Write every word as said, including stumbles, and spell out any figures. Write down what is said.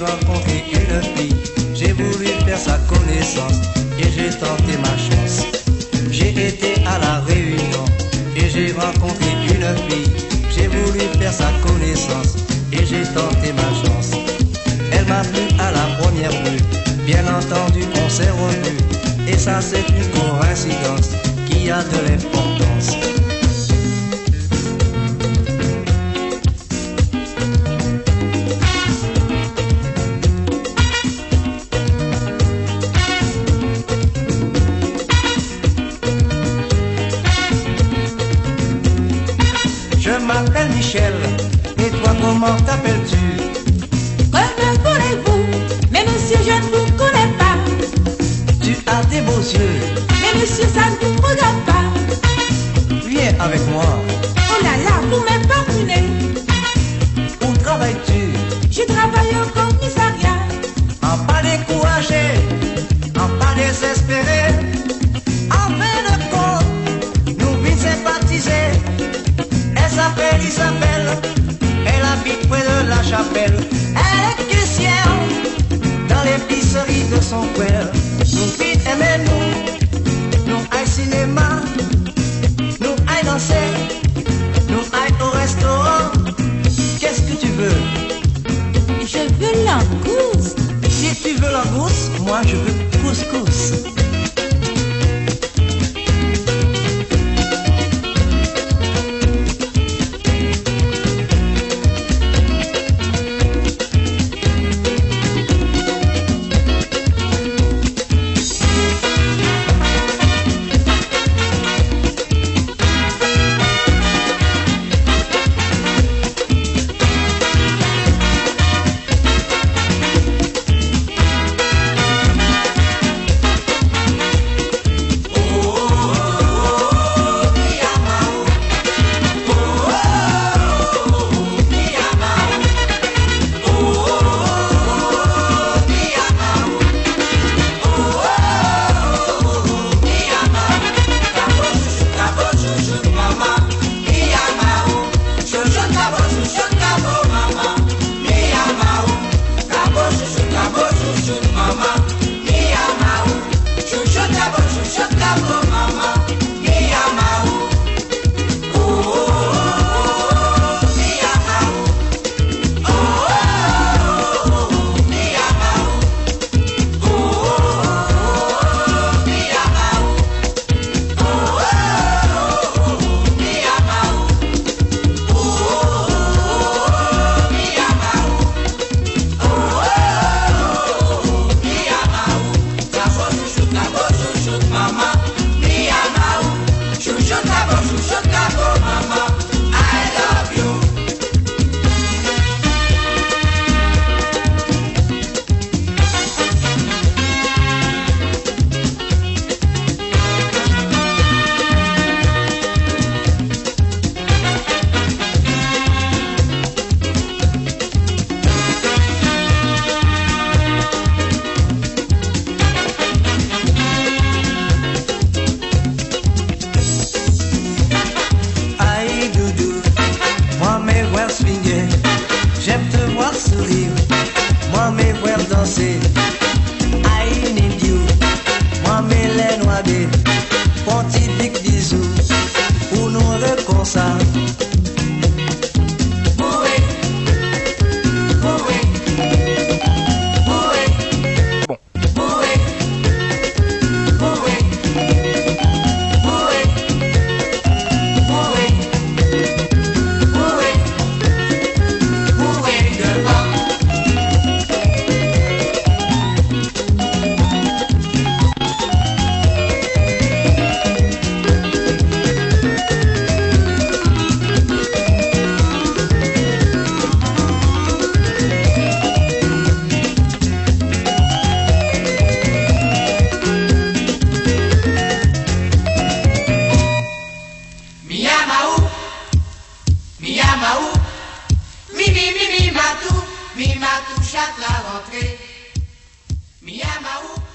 Rencontré une fille, j'ai voulu faire sa connaissance et j'ai tenté ma chance. J'ai été à La Réunion et j'ai rencontré une fille, j'ai voulu faire sa connaissance et j'ai tenté ma chance. Elle m'a plu à la première vue, bien entendu on s'est revu, et ça c'est une coïncidence qui a de l'importance. Je m'appelle Michel, et toi comment t'appelles-tu ? Comment voulez-vous ? Mais monsieur, je ne vous connais pas. Tu as des beaux yeux. Mais monsieur, ça ne vous regarde pas. Viens avec moi. Oh là là, vous m'importunez. Où travailles-tu ? Je travaille au commissariat. An pa dékourajé, an pa dézéspéré. An fin de kont, nou vin sinpatizé. Èl i apèl Isabèl, èl i abit pré de La Chapèl. Èl lé kèsyèr dan lépisri de son koin. Nou fine èmé nou, nou ay sinéma, nou ay dansé, nou ay o réstoran. Qu'est-ce que tu veux ? Je veux langouste. Si tu veux langouste, moi je veux couscous. Aïe doudou, moin mé vwèr swingé, j'aime te voir sourire, moin mé vwèr dansé. Aïe nidiou, moin mé lèr noir dé, pon ti big bizou, pou nou rèv konmsa. Bon. Miyamaou, miyamaou, mimi, mimi, matou, mi matou, shat la rantré. Miyamaou.